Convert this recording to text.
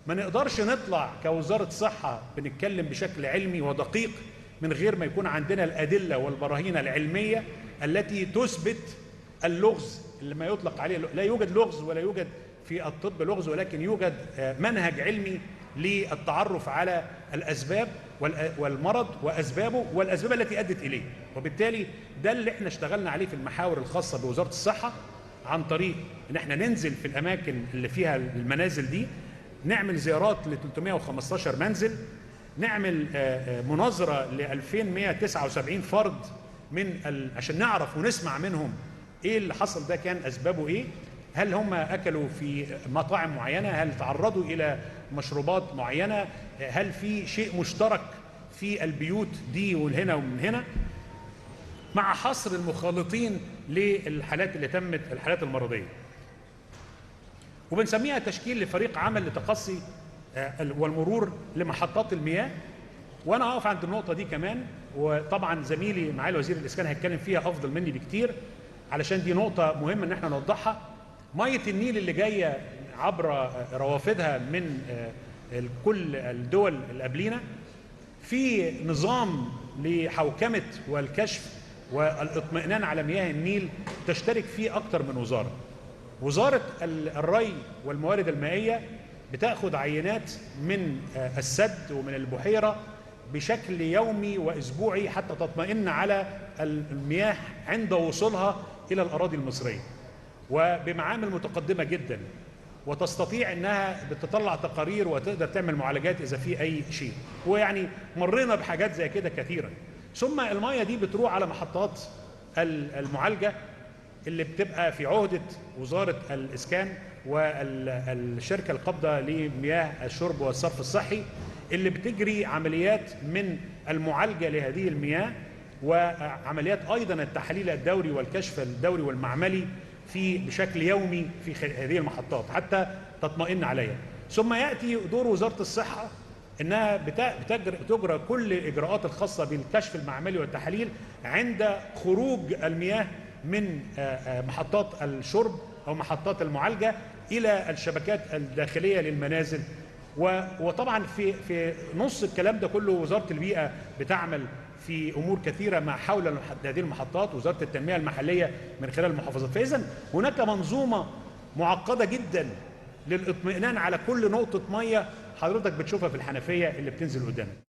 ما نقدرش نطلع كوزارة صحة بنتكلم بشكل علمي ودقيق من غير ما يكون عندنا الأدلة والبراهين العلمية التي تثبت اللغز اللي ما يطلق عليه. لا يوجد لغز ولا يوجد في الطب لغز، ولكن يوجد منهج علمي للتعرف على الأسباب والمرض وأسبابه والأسباب التي أدت إليه. وبالتالي ده اللي احنا اشتغلنا عليه في المحاور الخاصة بوزارة الصحة، عن طريق ان احنا ننزل في الأماكن اللي فيها المنازل دي، نعمل زيارات ل 315 منزل، نعمل مناظرة ل 2179 فرد من عشان نعرف ونسمع منهم ايه اللي حصل ده، كان اسبابه ايه، هل هم اكلوا في مطاعم معينة، هل تعرضوا الى مشروبات معينة، هل في شيء مشترك في البيوت دي ومن هنا ومن هنا، مع حصر المخالطين للحالات اللي تمت، الحالات المرضية. وبنسميها تشكيل لفريق عمل لتقصي والمرور لمحطات المياه. وانا اقف عند النقطة دي كمان، وطبعا زميلي معالي وزير الاسكان هيتكلم فيها افضل مني بكتير، علشان دي نقطة مهمة ان احنا نوضحها. مية النيل اللي جاية عبر روافدها من كل الدول اللي قبلينا، في نظام لحوكمه والكشف والاطمئنان على مياه النيل تشترك فيه اكتر من وزارة. وزارة الري والموارد المائية بتاخد عينات من السد ومن البحيرة بشكل يومي واسبوعي حتى تطمئن على المياه عند وصولها الى الاراضي المصرية، وبمعامل متقدمة جدا، وتستطيع انها بتطلع تقارير وتقدر تعمل معالجات اذا في اي شيء. ويعني مرينا بحاجات زي كده كثيرا. ثم المياه دي بتروح على محطات المعالجة اللي بتبقى في عهده وزارة الاسكان والشركة القابضة لمياه الشرب والصرف الصحي، اللي بتجري عمليات من المعالجة لهذه المياه، وعمليات ايضا التحليل الدوري والكشف الدوري والمعملي في بشكل يومي في هذه المحطات حتى تطمئن عليها. ثم ياتي دور وزارة الصحة انها بتجرى كل الاجراءات الخاصة بالكشف المعملي والتحاليل عند خروج المياه من محطات الشرب او محطات المعالجة الى الشبكات الداخلية للمنازل. وطبعا في نص الكلام ده كله وزارة البيئة بتعمل في امور كثيرة ما حول هذه المحطات، وزارة التنمية المحلية من خلال المحافظات. فاذا هناك منظومة معقدة جدا للاطمئنان على كل نقطة مية حضرتك بتشوفها في الحنفية اللي بتنزل قدامك.